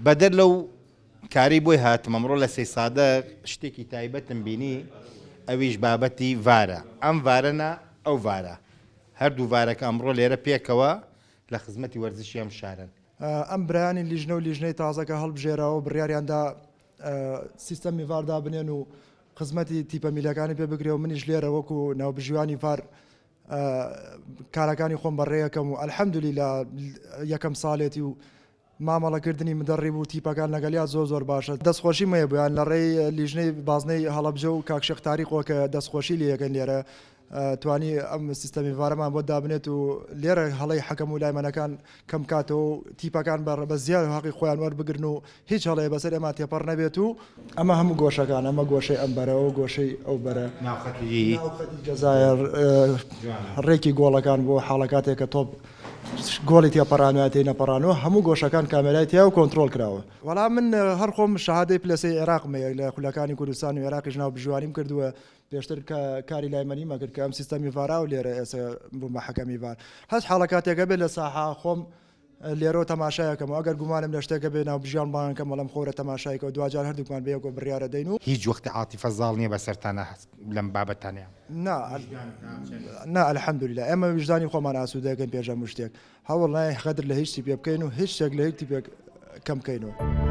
بەدەر لەو کارەی بۆی هاتم ئەمڕۆ لە سەیسادق شتێکی تایبەتم بینی ئەویش بابەتی ڤارە ئەم ڤارە نا ئەو ڤارە هەردوو ڤارەکە ئەمڕۆ لێرە پێکەوە لە خزمەتی وەرزشی ئەم شارەن. ئەم برایانی لیژنە و لیژنەی تازە کە هەڵبژێراوە بڕیاریان دا سیستەمی ڤار دابنێن و خزمەتی تیپە میلەکانی پێ بکرێ و منیش لێرە وەکو ناوبژیوانی ڤار کارەکانی خۆم بەڕێیەکەم و الحمدللە یەکەم ساڵێتی و مامەڵەکردنی مدەڕیب و تیپەکان لەگەلیا زۆر زۆر باشە دەستخۆشیم هەیە بۆیان لە ڕێی لیژنەی بازنەی هەڵەبجە و کاک شێخ تاریقەوە کە دەستخۆشی لێ یەکەن لێرە توانی ئەم سیستەمی ڤارەمان بۆ دابنێت و لێرە هەڵەی حەکەم و لایمەنەکان کەم کاتەوە و تیپەکان بە بە زیاد هەقی خۆیان وەربگرن و هیچ هەڵەیە بەسەر ئێمە تێپەڕ نەبێت و ئەمە هەموو گۆشەکان ئەمە گۆشەی ئەم بەرە و گۆشەی ئەو بەرە ناو خەتی ناو خەتی جەزایە ڕێکی گۆڵەکان بۆ حاڵەکاتێک کە تۆپ گۆڵی تێپەڕانوە تێی نەپەڕانوە هەموو گۆشەکان کامێرای تیا و کۆنترۆڵ کراوە. وەڵا من هەر خۆم شەهادەی پلە سێی عێراقم هەیە لە خولەکانی کوردستان و عێراقیش ناوبژیوانیم کردووە پێشتر کە کاری لایمەنیم ئەکرد کە ئەم سیستەمی ڤارا و لێرە ئێسە بووم بە حەکەمی ڤار هەچ حاڵە کاتێکە بێت لە ساحە خۆم لێرەوە تەماشایەکەم و ئەگەر گومانم لە شتێکە بێ ناوبژیان بانگەکەم بەڵام خۆرە تەماشایکەوە دواجار هەردووکمان بەیەکەوە بڕیارە دەین و. هیچ وەختی عاتیفە زاڵ نیە بەسەرتانا لەم بابەتانەیا؟ نا نا الحمدللە ئێمە ویژدانی خۆمان ئاسوودە ئەکەین پێش هەموو شتێک هەوڵ ناین غەدر لە هیچ تیپێ بکەین و هیچ شتێک لە هیچ تیپێک کەم بکەینەوە.